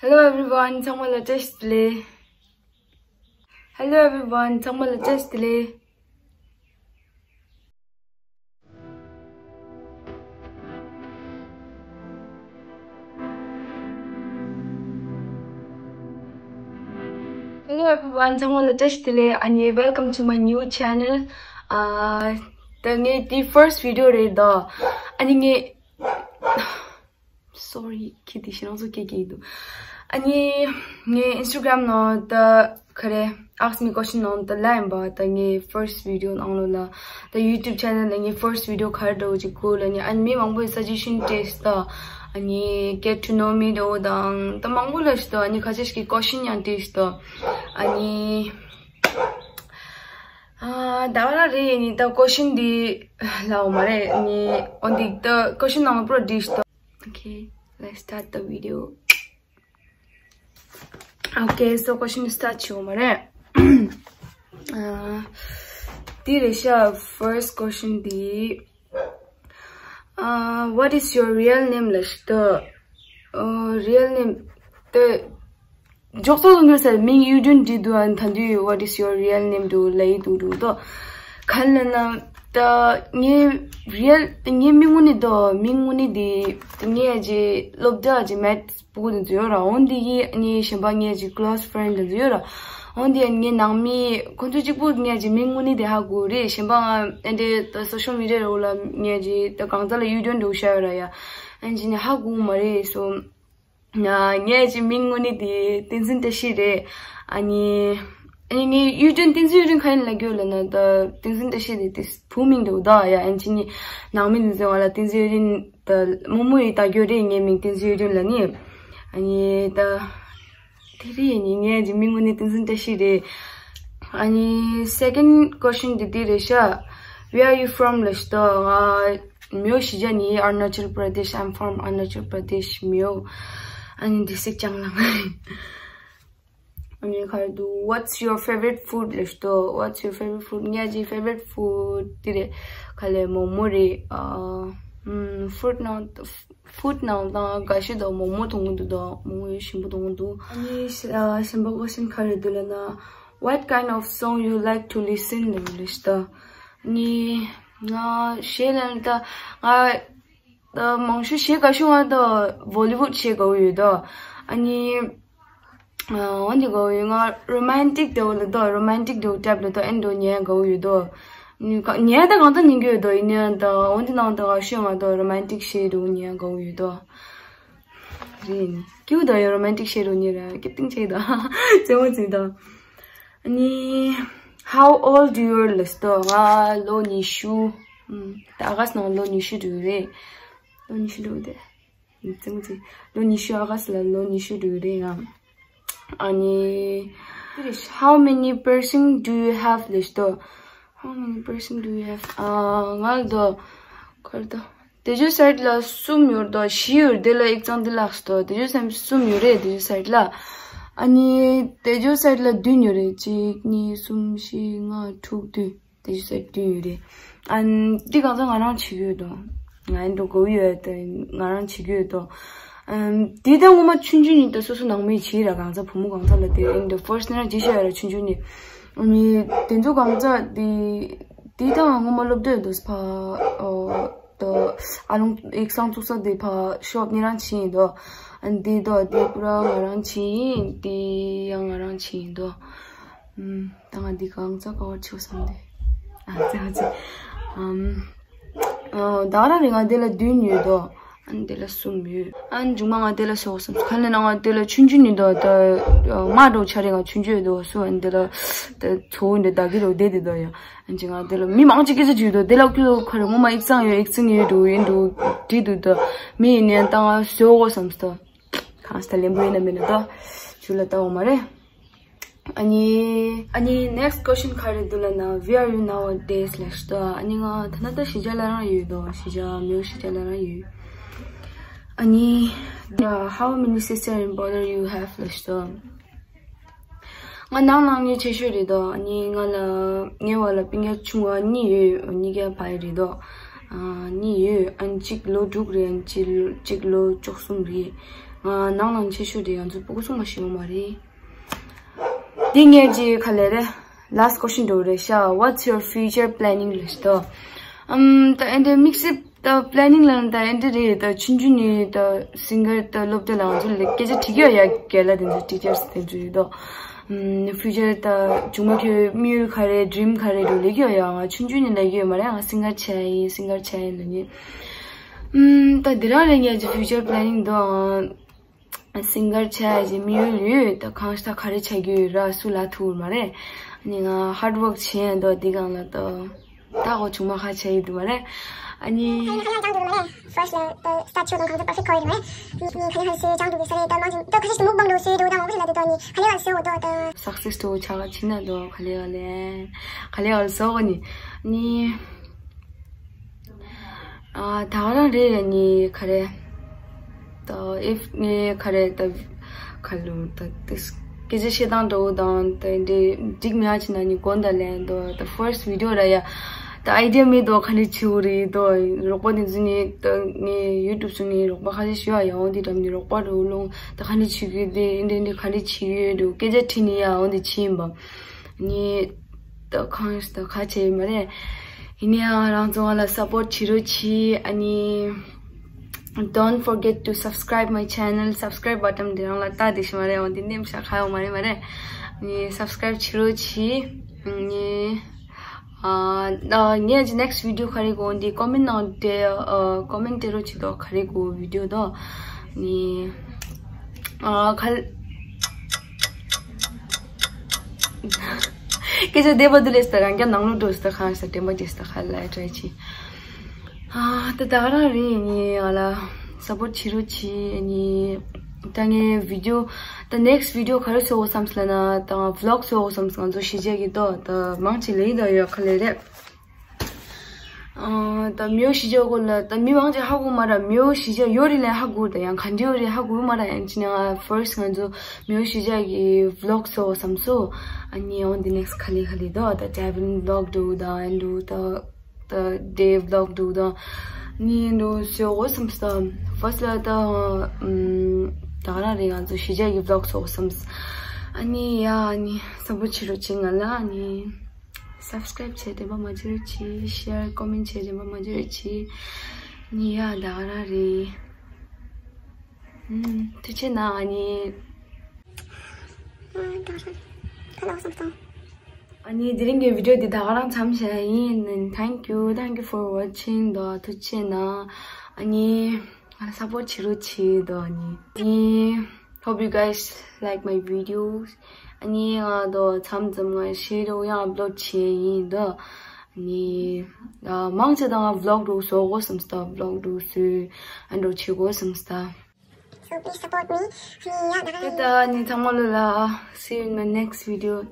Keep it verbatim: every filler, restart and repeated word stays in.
Hello everyone, ཚང་མ་ལ་བཀྲ་ཤིས་བདེ་ལེགས། Hello everyone, ཚང་མ་ལ་བཀྲ་ཤིས་བདེ་ལེགས། Hello everyone, ཚང་མ་ལ་བཀྲ་ཤིས་བདེ་ལེགས། ཨ་ནི་welcome to my new channel. ཨ་ད་ངའི་འདི་first video རེད་དོ། ཨ་ནི་ངའི་sorry, ཁྱི་དེ་ཞེ་སྡང་ཚོ་སྐད་སྐྱེས་འདུག་ཨ་ནི་ངའི་Instagram ནང་ད་ག་རེ་ask me question ནང་ད་ལབ་ཡིན་པ། ད་ངའི་first video ནང་ལོགས་ལ། ད་YouTube channel ལ་ངའི་first video ག་རེ་འདྲ་བོ་ཅིག་དགོས་ལབ་ནི། ཨ་ནི་མི་མང་པོས་suggestion སྤྲད་སོང་། ཨ་ནི་get to know me འདྲ་བོ་དང་ད་མང་པོ་ལབ་སོང་། ཨ་ནི་ཁ་ཤས་ཤིག་གིས་question ཡང་སྤྲད་སོང་། ཨ་ནི་ཨ་ད་ག་རང་རེད། ཨ་ནི་ད་question འདི་ལབ་ཡོད་མ་རེད། ཨ་ནི་འོ་འདི་ད་question ནང་ལ་པུ་ར་འདྲིས་སོང་། Okay, let's start the video. Okay, so question start བྱེད་ཡོད་མ་རེད། ཨ་འདི་རེད་ཤག first question འདི། ཨ་what is your real name ལབ་ཤག་ད། ཨ་real name ད་འཇོག་ཚོགས་ལ་འགྱུར་ས་མིང་གཡུ་སྒྲོན་བྲིས་འདུག་ཨ་ནི་ད་དུང་what is your real name འདུག་ལབ་ཡི་འདུག་འདུག་དོ། ག་རེ་ལབ་ན་ད་ངའི་real ངའི་མིང་དངོས་གནས་དོ། མིང་དངོས་གནས་འདི་ངའི་ཨ་ཅེ་སློབ་གྲྭ་ཨ་ཅེ་maths སྤུ་གུ་དེ་ཚོ་ཡོད་ར། འོ་འདི་གི་ཨ་ནི་གཞན་པ་ངའི་ཅིག་close friend དེ་ཚོ་ཡོད་ར། འོ་འདི་ཨ་ནི་ངའི་ནང་མི་ཁོང་ཚོ་གཅིག་པུ་ངའི་ཅིག་མིང་དངོས་གནས་དེ་ཧ་གོ་རེད། གཞན་པ་ང་ཨ་འདྲེ་ད་social media འོག་ལ་ངའི་ཅིག་ད་གང་ཟག་ལ་གཡུ་སྒྲོན་འདྲ་བོ་བཞག་ཡོད་ར་ཡ། ཨ་ནི་ཅི་ནས་ཧ་གོ་མ་རེད་སོ། ང་ངའི་ཅིག་མིང་དངོས་གནས་དེ་བསྟན་འཛིན་བཀྲ་ཤིས་རེད། ཨ་ནི་ཨ་ནི་ངའི་གཡུ་སྒྲོན་བསྟན་འཛིན་གཡུ་སྒྲོན་ག་རེ་ལབ་དགོས་ལབ་ན་ད་བསྟན་འཛིན་བཀྲ་ཤིས་རེད། དེ་བུ་མིང་འདྲ་བོ་ད་ཡ། ཨ་ནི་ཅི་ནས་ནང་མི་དེ་ཚོ་ང་ལ་བསྟན་འཛིན་གཡུ་སྒྲོན། ད་རྨོ་མོ་ཡིས་བཏགས་རྒྱུ་རེད། ངའི་མིང་བསྟན་འཛིན་གཡུ་སྒྲོན་ལབ་ནི། ཨ་ནི་ད་དེ་རེད། ཨ་ནི་ངའི་ཅིག་མིང་དངོས་གནས་བསྟན་འཛིན་བཀྲ་ཤིས་རེད། ཨ་ནི་second question དེ་འདི་རེད་ཤག Where are you from ལབ་ཤག་ད་ང་མིའོ་ཞི་ཅ་ནི། Arunachal Pradesh, I'm from Arunachal Pradesh, མིའོ། ཨ་ནི་འདི་སིག་ཅང་ལ་ང་རེད། ཨ་ནི་ག་རེ་འདུག What's your favorite food ལབ་ཤག་ད། What's your favorite food? ངའི་ཅིག་favorite food དེ་རེད། ག་ལེ་མོག་མོག་རེད། ཨ་ཨམ་food ནང་food ནང་ད་དགའ་ཤོས་ད་མོག་མོག་མཐོང་གི་འདུག་ད་མོག་མོག་ཞིམ་པོ་མཐོང་གི་འདུག་ཨ་ནི་ཨ་གཞན་པ་question ག་རེ་འདུག་ལབ་ན། What kind of song you like to listen ལབ་ལབ་ཤག་ད། ཨ་ནི་ང་གཞས་ལབ་ན་ད་ང་ད་མང་ཤོས་གཞས་དགའ་ཤོས་ང་ད་Bollywood གཞས་དགའ་བོ་ཡོད་ད། ཨ་ནི་ཨ་འོ་འདི་དགའ་བོ་ཡོད། ང་romantic དེ་བོ་ལ་ད་romantic དེ་བོ་type ལ་ད་ཨེ་འདྲ་ཉན་དགའ་བོ་ཡོད་ད། ཉན་ད་གང་ལྟར་ཉན་གྱི་ཡོད་ད། ཡིན་ནའང་ད་འོ་འདི་ནང་ད་ག་ཤོད་ང་ད་romantic གཞས་འདྲ་ཉན་དགའ་བོ་ཡོད་ད། རེད་ནི་སྐྱིད་པོ་ད་ཡོད། romantic གཞས་འདྲ་ཉན་ར་སྐྱིད་ཏིང་ཆེ་ད་རྩེད་མོ་རྩེ་ད། ཨ་ནི་How old you are ལབ་ཤག་ད། ང་ལོ་ཉི་ཤུ། ཨམ་ད་August ནང་ལོ་ཉི་ཤུ་འགྲོ་གི་རེད། ལོ་ཉི་ཤུ་འགྲོ་གི་རེད། ཙི་མོ་ཙི། ལོ་ཉི་ཤུ། August ལ་ལོ་ཉི་ཤུ་འགྲོ་གི་རེད་ང་། ཨ་ནི། How many piercing do you have ལབ་ཤག་ད། How many piercing do you have? ཨ་ང་ལ་ད། ག་རེ་ད། དེ་ཇོ་side ལ་གསུམ་ཡོད་ད། བཞི་ཡོད་དེ་ལ་ཡིག་ཚང་དེ་ལ་ཤག་ད། དེ་ཇོ་side གསུམ་ཡོད་རེད་དེ་ཇོ་side ལ། ཨ་ནི་དེ་ཇོ་side ལ་བདུན་ཡོད་རེད། གཅིག་གཉིས་གསུམ་བཞི་ལྔ་དྲུག་བདུན། དེ་ཞིག་ཟེར་རྒྱུ་ཡོད་རེད། ཨ་འདི་གང་ཚང་ང་རང་བྱེད་ཀྱི་ཡོད་དོ། ང་ཡིན་འགྲོ་དགོས་ཡོད་དེ་ང་རང་བྱེད་ཀྱི་ཡོད་དོ། ཨ་འདི་ད་ངོ་མ་ཆུང་ཆུང་ནས་ད་སོ་སོ་ནང་མི་བྱེད་ར། གང་ཚང་བུ་མོ་གང་ཚང་ལ་དེ་ཨིན་ད་first ནས་བྱེད་ཤ་ཡ་ར་ཆུང་ཆུང་ནས། ཨ་ནི་དེ་ཚོ་གང་ཚང་དེ་དེ་ད་ངོ་མ་སློབ་གྲྭ་ཡོད་དོ་ཕ་ཨོ་ད་ཨ་ལུང་ཡིག་ཚང་བཙུགས་ས་དེ་ཕ་shop ནས་རང་བྱེད་ཡིན་དོ། ཨ་འདི་དོ་དེ་པུ་ར་ང་རང་བྱེད་ཡིན། དེ་ཡང་ང་རང་བྱེད་ཡིན་དོ། ཨམ། ད་ང་འདི་གང་ཚ་ག་བར་ཆོག་བསམ་སྟེ། ཨ་ཙི་ཨ་ཙི། ཨམ། ཨ་ད་ར་རེ་ང་དེ་ལ་བདུན་ཡོད་དོ། ཨ་ནི་དེ་ལ་གསུམ་ཡོད། ཨ་ནི་མཇུག་མ་ང་དེ་ལ་སོགས་བསམ་སོ། ག་ལེ་ན་ང་དེ་ལ་ཆུང་ཆུང་ནི་དོ་ད་མ་འགྲོ་ཆ་རེ་ང་ཆུང་ཆུང་ཡོད་དོ་སུ། ཨ་ནི་དེ་ལ་ད་ཚོ་བོ་འདི་ད་གི་རོ་བསྡད་དེ་དོ་ཡ། ཨ་ནི་ང་དེ་ལ་མི་མང་ཅིག་སྐད་ཆ་བྱུས་དོ། དེ་ལ་ཁུ་ལོ་ཁ་རེ་ངོ་མ་ཡིག་ཚང་ཡོད་ཡིག་ཚང་ཡོད་འགྲོ་ཡིན་འགྲོ་བྲིས་འདུག་ད་མི་ཡིན་ནའང་ད་ང་བཟོ་དགོས་བསམ་སོ། གང་ས་ལེན་པོ་ཡིན་ན་མིན་ན་ད་ཇུ་ལ་ལྟ་འོ་མ་རེད། ཨ་ནི། ཨ་ནི་next question ག་རེ་འདུག་ལབ་ན། Where are you nowadays ལབ་ཤག་ད། ཨ་ནི་ང་ད་ལྟ་ད་གཞིས་ཆགས་ལ་རང་ཡོད་དོ། གཞིས་ཆགས་མིའོ་གཞིས་ཆགས་ལ་རང་ཡོད། ཨ་ནི། How many sister and brother you have ལབ་ཤག་ད། ང་ནང་ནང་ནས་ཆེ་ཤོས་རེད་དོ། ཨ་ནི་ང་ལ་ངའི་བར་ལ་སྤུན་ཀྱག་ཆུང་བ་གཉིས་ཡོད། གཉིས་ཀ་བུ་རེད་དོ། ཨ་གཉིས་ཡོད། ཨ་ནི་གཅིག་ལོ་དྲུག་རེད། ཨ་ནི་གཅིག་ལོ་གཅིག་ལོ་བཅུ་གསུམ་རེད། ནང་ནང་ཆེ་ཤོས་དེ་ཡང་ཚོ་སྤུ་གུ་སོང་མ་ཤེས་ཡོང་མ་རེད། འདི་ངས་ཅིག་ག་ལེ་རེད། Last question འགྲོ་རེད་ཤག What's your future planning ལབ་ཤག་ཨམ། ད་ཨེ་འདྲ་དམིགས་བསལ་ད་planning ལབ་ན་ད་ཨེ་འདྲ་རེད། ད་ཆུང་ཆུང་ནས་ད་singer ད་སློབ་གྲྭ་ལ་ང་ཚོ་ལ་སྐད་ཆ་དྲི་གི་ཡོད་ཡ། རྒན་ལགས་དེ་ཚོ་teachers དེ་ཚོ་ཡོད་དོ། ཨམ། future ད་ཆུང་མ་ཁྱོད་དམིགས་ཡུལ་ག་རེ་dream ག་རེ་འགྲོ་ལབ་གི་ཡོད་ཡ། ང་ཆུང་ཆུང་ནས་ལབ་གི་ཡོད་མ་རེད། ང་singer བྱས་ཡིན། singer བྱས་ཡིན་ལབ་ནི། ཨམ། ད་འདི་རང་རེད། ངས་ཀྱི་future planning འདུག་ཨང་། singer བྱས་ཀྱི་དམིགས་ཡུལ་ཡོད། ད་གང་ལྟར་ག་རེ་བྱ་རྒྱུ་ཡོད་ར་སུ་ལབ་ཐུབ་མ་རེད། ཨ་ནི་ང་hard work བྱས་འདུག་འདི་སྒང་ལ་ད་ད་གོ་ཆུང་མ་ཁ་བྱས་ཡོད་དུ་མ་རེད། ཨ་ནི་ཁ་ལས་ཀྱང་འདུག་མ་རེད། first ལ་ད་start ཆོད་དང་གང་ཚོད་perfect ཁོ་ཡོད་མ་རེད། ནི་ཁ་ལས་ཧ་སེ་ཀྱང་འདུག་གི་ས་རེད། ད་མང་ཆེ་ད་ཁ་ཤས་ཤིག་mukbang འདུག་ཟེར་འདུག་ད་ངོ་ཤེས་ལ་དེ་ད་ནི་ཁ་ལས་ཧ་སེ་འོ་དོ་ད་success འདུག་ཆ་ག་ཕྱིན་ན་འདུག་ག་ལས་ཧ་ལས་ག་ལས་ཧ་ལས་སོ་གོ་ནི་ནི། ཨ། ད་ག་རང་རེད། ཡ་ནི་ག་རེ། ད་if ངས་ག་རེ་ད་ག་ལུ་ད་ཏིས་སྐད་ཆ་བཤད་སྟངས་འདྲ་བོ་དང་ད་འདི་འགྲིག་མེད་ཅི་ན་ནི་དགོན་ད་ལན་དོ། ད་first video ར་ཡ། ད་idea མེད་དོ། ག་འདྲ་བྱེད་འུ་རེད་དོ། རོགས་པ་དེ་ཚོ་ནི་ད་ངས་YouTube སུ་ནི་རོགས་པ་ཁ་ཤས་ཞུ་ཡ་ཡ། འོ་འདི་འགྲམ་ནི་རོགས་པ་རུ་ལོང་ད་ག་འདྲ་བྱེད་གི་དེ་འདི་འདི་ག་འདྲ་བྱེད་ཡོད་འདུག་སྐད་ཆ་དྲིས་ནི་ཡ། འོ་འདི་བྱེད་ཡིན་པ། ནི་ད་གང་ད་ག་བྱེད་མ་རེད། ཡིན་ནའང་རང་ཚོ་ང་ལ་support བྱེད་རོགས་གྱིས། ཨ་ནི་don't forget to subscribe my channel. subscribe button འདི་རང་ལ་ལྟ་དེ་ཤི་མ་རེད། འོ་འདི་ནེམ་ཤ་ཁ་ཡོང་མ་རེད་མ་རེད། ནི་subscribe བྱེད་རོགས་གྱིས། ནི་ཨ་ངས་ཀྱི་next video ག་རེ་གོ་འདི་comment ནང་དེ་comment དེ་རོགས་གྱིས་དོ། ག་རེ་གོ་video དོ། ནི་ཨ་ག་སྐད་ཆ་བདེ་པོ་འདུག་ལས་ད་རང་རྒྱ་ནང་ལོགས་འགྲོ་ད་གང་ས་དྲན་པ་བརྗེད་ད་ག་ལ་try བྱེད། ཨ་ད་ད་ག་རང་རེད། ནི་ང་ལ་support བྱེད་རོགས་གྱིས། ནི་ད་ངའི་video ད་next video ག་རེ་བཟོ་དགོས་བསམ་སོང་ལབ་ན་ད་ང་vlog བཟོ་དགོས་བསམ་སོང་། ང་ཚོ་གཞིས་ཆགས་ཀྱི་ཏོ་ད་མང་ཆེ་ལེ་ཡི་ད་ཡོད་ག་ལེ་རེད། ཨ་ད་མིའོ་གཞིས་ཆགས་སྐོར་ལ་ད་མི་མང་ཆེ་ཧ་གོ་མ་ར། མིའོ་གཞིས་ཆགས་ཡོད་རེད་ལ་ཧ་གོ་ད་ཡང་ག་འདྲ་ཡོད་རེད་ཧ་གོ་མ་ར། ཡང་ཅི་ན་first ང་ཚོ་མིའོ་གཞིས་ཆགས་ཀྱི་vlog བཟོ་དགོས་བསམ་སོང་། ཨ་ནི་on the next ག་ལེ་ག་ལེ་ད་ད་traveling vlog འགྲོ་ད་ཨ་འགྲོ་ད། ད་day vlog འདུག་ད། ནི་འདུག་བཟོ་དགོས་བསམ་སྟ། first ལ་ད་ཨམ་ད་ག་རང་རེད། ང་ཚོ་གཞིས་ཆགས་ཀྱི་vlog བཟོ་དགོས་བསམ། ཨ་ནི་ཡ་ཨ་ནི་བཟང་པོ་བྱེད་རོགས་བྱེད། ང་ལ་ཨ་ནི་subscribe བྱས་དྲན་པ་མ་བརྗེད་རོགས་བྱེད། share comment བྱས་དྲན་པ་མ་བརྗེད་རོགས་བྱེད། ནི་ཡ་ད་ག་རང་རེད། ཨམ་ཐུགས་རྗེ་གནང་ཨ་ནི། ཨ་ད་ག་རང་རེད། ཁ་ལག་བཟང་སྟ། ཨ་ནི་དེ་རིང་གི་video འདི་ད་ག་རང་མཚམས་བཞག་ཡིན། Thank you, thank you for watching དོ། ཐུགས་རྗེ་གནང་། ཨ་ནི་ང་ལ་support བྱེད་རོགས་བྱེད་དོ། ཨ་ནི་ཨ་ནི་hope you guys like my videos. ཨ་ནི་ང་དོ་མཚམས་མཚམས་ང་ཞེ་རོ་ཡང་upload བྱེད་ཡིན་དོ། ཨ་ནི་ཨ་མང་ཆེ་ད་ང་vlog རུ་བཟོ་དགོས་བསམ་སྟ། vlog རུ་བཟོས་ཨ་འགྲོ་བྱེད་དགོས་བསམ་སྟ། So please support me. ཨ་ནི་ཡ་ད་ག་རང་། ད་ཨ་ནི་ཚང་མ་ལོ་ལ། See you in my next video.